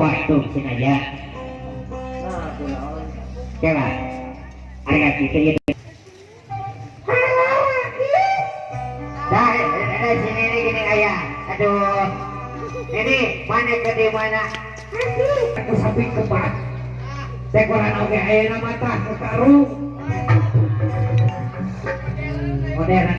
Batuk sengaja. Coba, harga gitu ya. Dah, ada sini nih gini ayah. Aduh, ini mana ke di mana? Aku sapi kebat. Sekolah oge ayeuna mah tah ke karung. Modern.